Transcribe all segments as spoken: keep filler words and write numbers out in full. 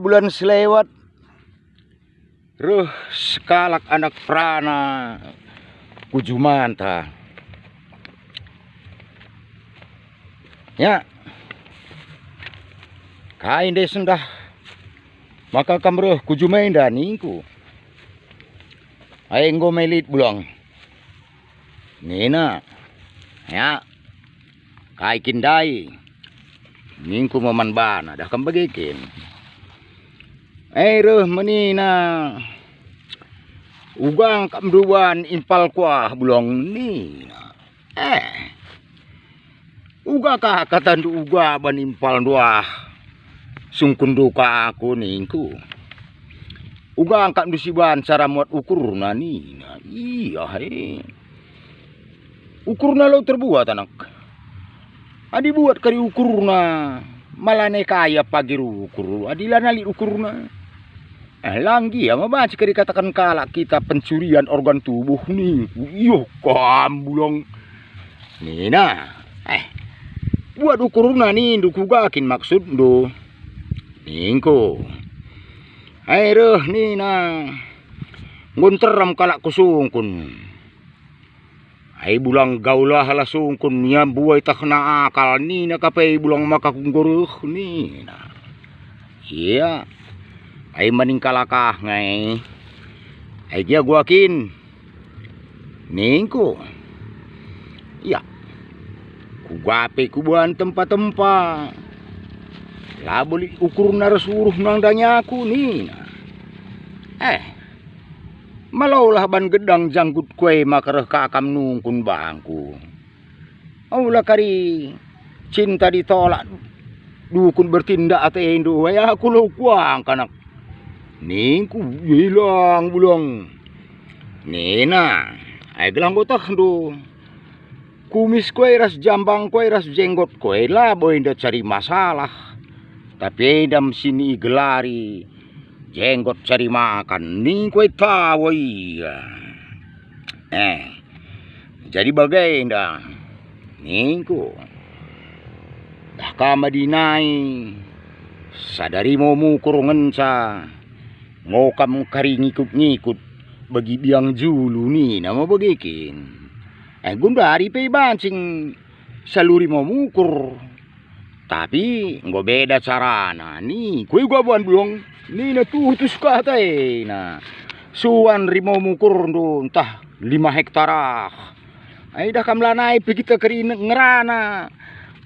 Bulan selewat reh sekalak anak perana ku jumanta. Ya, kai ndai sendah maka kam reh ku juma enda ningku. Ai enggo me lit Bulong. Nina, "Ya, kai kin ndai?" Ningku me man bana, "Dah kam bage kin." E reh me nina, "Uga kap ndu ban impal kuah Bulong," nina. Eh, "Uga ka katandu uga ban impal ndu ah, sungkunndu ka aku," ningku. "Uga kap ndu si ban cara muat ukurna," nina. Ia he. Ukurna lo terbuat, anak. Adi buat kari ukurna, malane kaya pagir ukur, adi lana lit ukurna. Eh, la nggia me banci kari kataken kalak kita pencurian organ tubuh ningku. Iyo kam Bulong. Nina, eh, buat ukurna nindu kuga kin maksudndu? Ningku. Ai reh nina, enggo nterem kalak kusungkun. Ai Bulong, "Gaulah la sungkun, ia mbuai tehna akal," nina ka pe Bulong, "maka enggo reh," nina. Ia, ai maning kalak ah ngai. Ai gia gua kin, ningku. Ia, kuga pe kuban tempa-tempa. Labo lit ukurna ras uruh nandangi aku, nina. Eh, Malolah ban gedang janggut kue maka reh ka kam nungkun bangku. Aula kari cinta ditolak dukun bertindak atendu, wayahku lo kuangkanak. Ningku, "Ilang Bulong." Nina, "Ai gelah enggo tehndu. Kumis kue ras jambang kue ras jenggot kue labo enda cari masalah, tapi enda me si igelari jenggot cari makan," ningku e tawa ia. Eh, jadi bagenda ningku. Dah kam adi nai, sada rimo mukur ngenca, ngokam kari ngikut-ngikut bagi biang julu nina me bage kin. Eh, gundari pe ibancing salu rimo mukur. Tapi enggo beda carana. Ni, kue gua buan Bulong. Nina tutus kata ena. Suan rimo mukurndu ntah lima hektar ah. Ai dah kam lanai pe kita keri ngerana.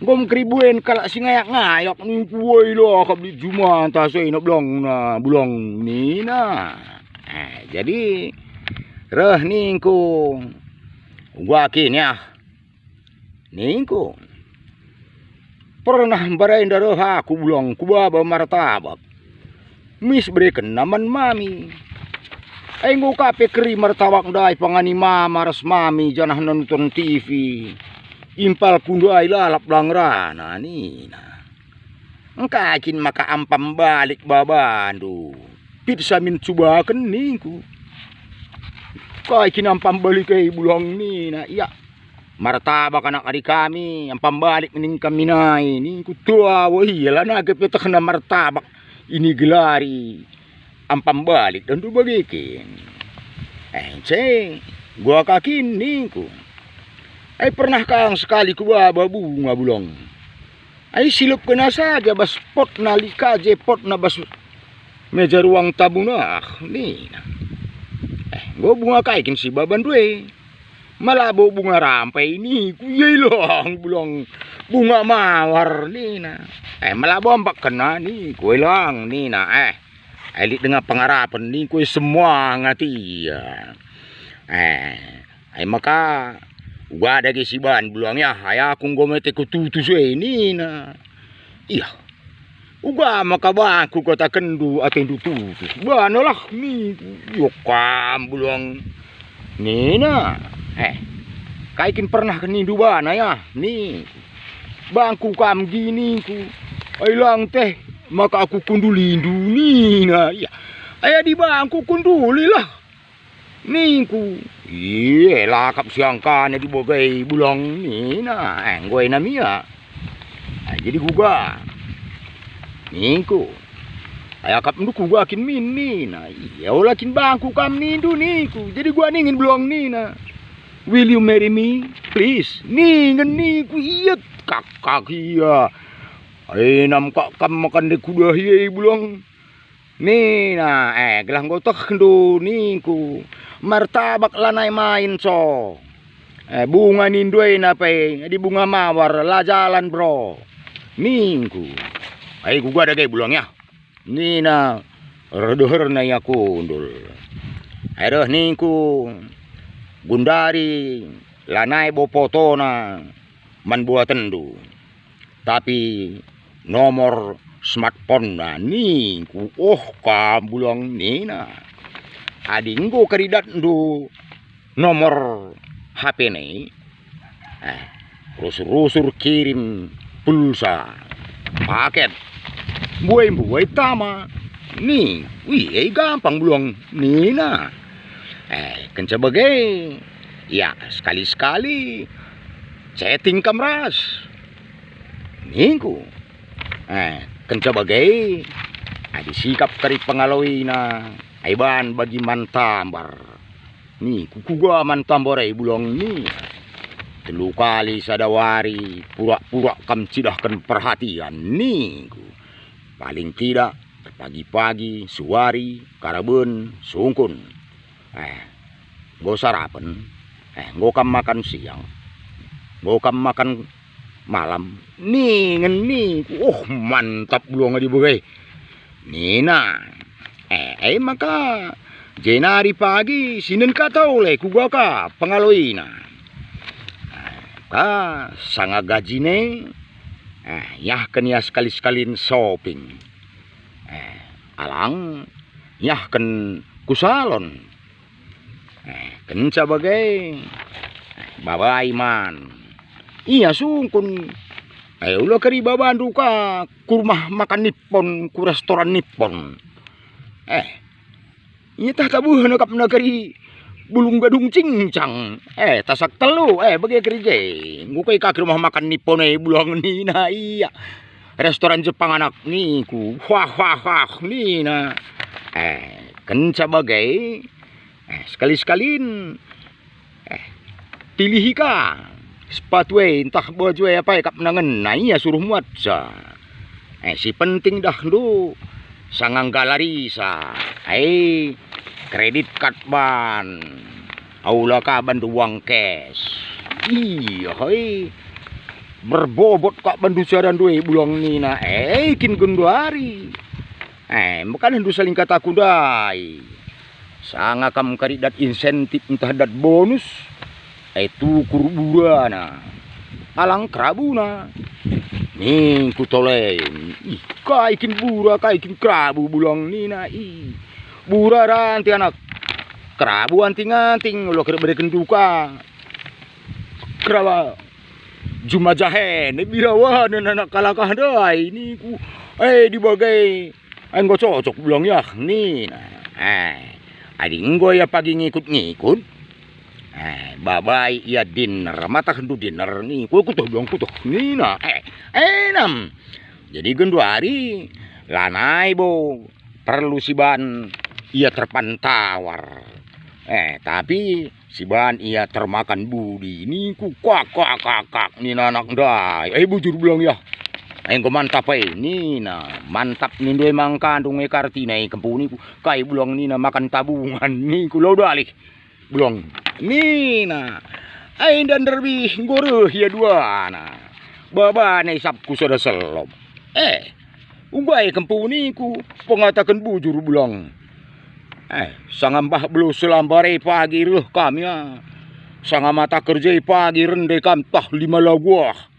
Enggo me keribuen kalak si ngayak-ngayak ningku, "Woi lah kap lit jumanta sena Bulong na, Bulong," nina. Eh, jadi reh ningku, "Gua kin ya," ningku. "Pernah mbarenda reh aku Bulong, kubaba martabak. Mis berekenna man mami. Enggo ka pe keri martabak ndai pangani mama ras mami janah nonton T V. Impalku ndai lalap la ngerana," nina. "Engkai kin maka ampam balik babandu? Pit samin cubaken," ningku. "Kai kin ampam balik e Bulong?" nina. "Ia, martabak anak adi kami, ampam balik ning kami nai," ningku. Tua, wah, ia lanai pe tehna martabak ini gelari ampam balik dan tu bage kin. Eh, nce, gua ka kin ningku. Ai pernah kang sekali kubaba bunga Bulong. Ai silupkenna saja bas potna, lit ka je potna bas meja ruang tamu nah, nina. Eh, enggo bunga kai kin si babandu e? Malabo bunga rampai ningku, ia ilang Bulong, bunga mawar nina. Eh, malabo ambak kena ningku, ilang nina. Eh, ai lit denga pengarapen ningku, semangat ia. Eh, ai maka uga dage si ban Bulong ya, ai aku enggo mete kututus e nina. Ia, uga maka bangku katakenndu atendu tutus. Banalah ningku, "Yo kam Bulong," nina. Eh, kai kin pernah kenindu bana ya? Ni, "Bangku kam gi," ningku. "Ai lang teh maka aku kundulindu," nina. Ia, ai adi bangku kundulilah. Ningku, "Ie, lakap siangkana dibogai Bulong," nina. Eh, enggo ena mia. Ah, jadi kuga? Ningku, Iakapndu kuga kin min nina. Ia ola kin bangku kam nindu ningku. Jadi gua ningen Bulong nina, "Will you marry me, please?" Ningen ningku, ia kak-kak ia. "Enam kak kam makan de kudahi e Bulong." Nina, "Eh, gelah enggo tehndu," ningku, "martabak lanai main co. Eh, bunga nindu ena pe, adi bunga mawar, la jalan bro," ningku. "Ai kuga dage Bulong ya?" nina erdeherna ia kundul. "Ai reh," ningku, "gundari lanai bo potona man buatenndu, tapi nomor smartphone-na," ningku. "Oh kam Bulong," nina, "adi enggo keridatndu nomor H P-na, eh, rusur-rusur kirim pulsa, paket, mbuai-mbuai tama," ni, "Wih, eh, gampang Bulong," nina. Eh, kenca bage, ya, sekali-sekali chatting kam ras, ningku. Eh, kenca bage, adi sikap kari pengaloina, ai ban bagi man tambar. Ningku, "Kuga man tambar e Bulong," ni. "Telu kali sada wari, purak-purak kam cidahken perhatian," ningku. "Paling tidak, pagi-pagi, suari, karaben, sungkun. Eh, enggo sarapen, eh, enggo kam makan siang, enggo kam makan malam," ningen ningku. "Oh, mantap Bulong adi bage," nina. Eh, eh, maka jenari pagi sinen ka tole kuga ka pengaloina. Eh, ka sanga gajine, eh, iahken ia sekali-sekalin shopping. Eh, alang iahken ku salon. Eh, kenca bage, eh, babai man. Ia sungkun, eh, ula kari babandu ka ku rumah makan Nippon, ku restoran Nippon. Eh, ia tah tabuhna kap negeri bulung gadung cincang. Eh, tasak telu, eh, bage kari je. Enggo kai ka ku rumah makan Nippon e Bulong nina ia. Restoran Jepang anak ningku. Wah, wah, wah, nina. Eh, kenca bage, eh, sekali-sekalin, eh, pilihi ka sepatu e, ntah baju e apai kap nangenna, ia suruh muatsa. Eh, si penting dahndu sanga nggalarisa. Eh, kredit kat ban. Aula ka bandu uang cash. Iya, hei. Berbobot kak bandu carandu e Bulong nina. Eh, kin genduari. Eh, mekadndu saling kataku ndai. Sanga kam kari dat insentif ntah dat bonus, eh, tukur burana. Alang kerabuna. Ningku tole, "Ih, kai kin bura, kai kin kerabu Bulong," nina. "Ih, bura ranting anak. Kerabu anting-anting, ula kira bereken duka. Keraba juma jahen, birawanen anak kalakah ndai," ningku. Eh, di bage enggo cocok Bulong ya, nina. Eh, adi enggo ia pagi ngikut-ngikut, eh, babai ia dinner, matahndu dinner ni, ku, kutuh Bulong, kutuh, nina. Eh, enam. Jadi genduari, lanai bo perlu siban ia terpantawar. Eh, tapi siban ia termakan budi, ningku, "Kak, kak, kak, kak," nina anak ndai. "Eh, bujur Bulong ya. Enggo mantap e," nina. "Mantap nindu e mangkandung e kartina e kempu ningku. Kai Bulong nina makan tabungan," ningku, "Lau dalih Bulong," nina. Ai nda nderbih enggo reh ia duana. Babana isapku sada selop. Eh, uga e kempu ningku, pengataken bujur Bulong. Eh, sanga mbah beluh selambar e pagi reh kam ya. Sanga mata kerja e pagi rende kam tah lima laguah.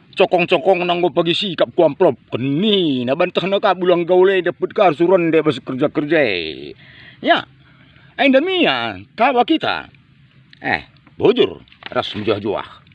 Cokong-cokong nanggo pagi sikap ku amplop. Kenina bantehna ka Bulong gaul e dapet ka arsu rende bas kerja-kerja e. Ya, enda mia, tawa kita. Eh, bujur, ras mejuah-juah.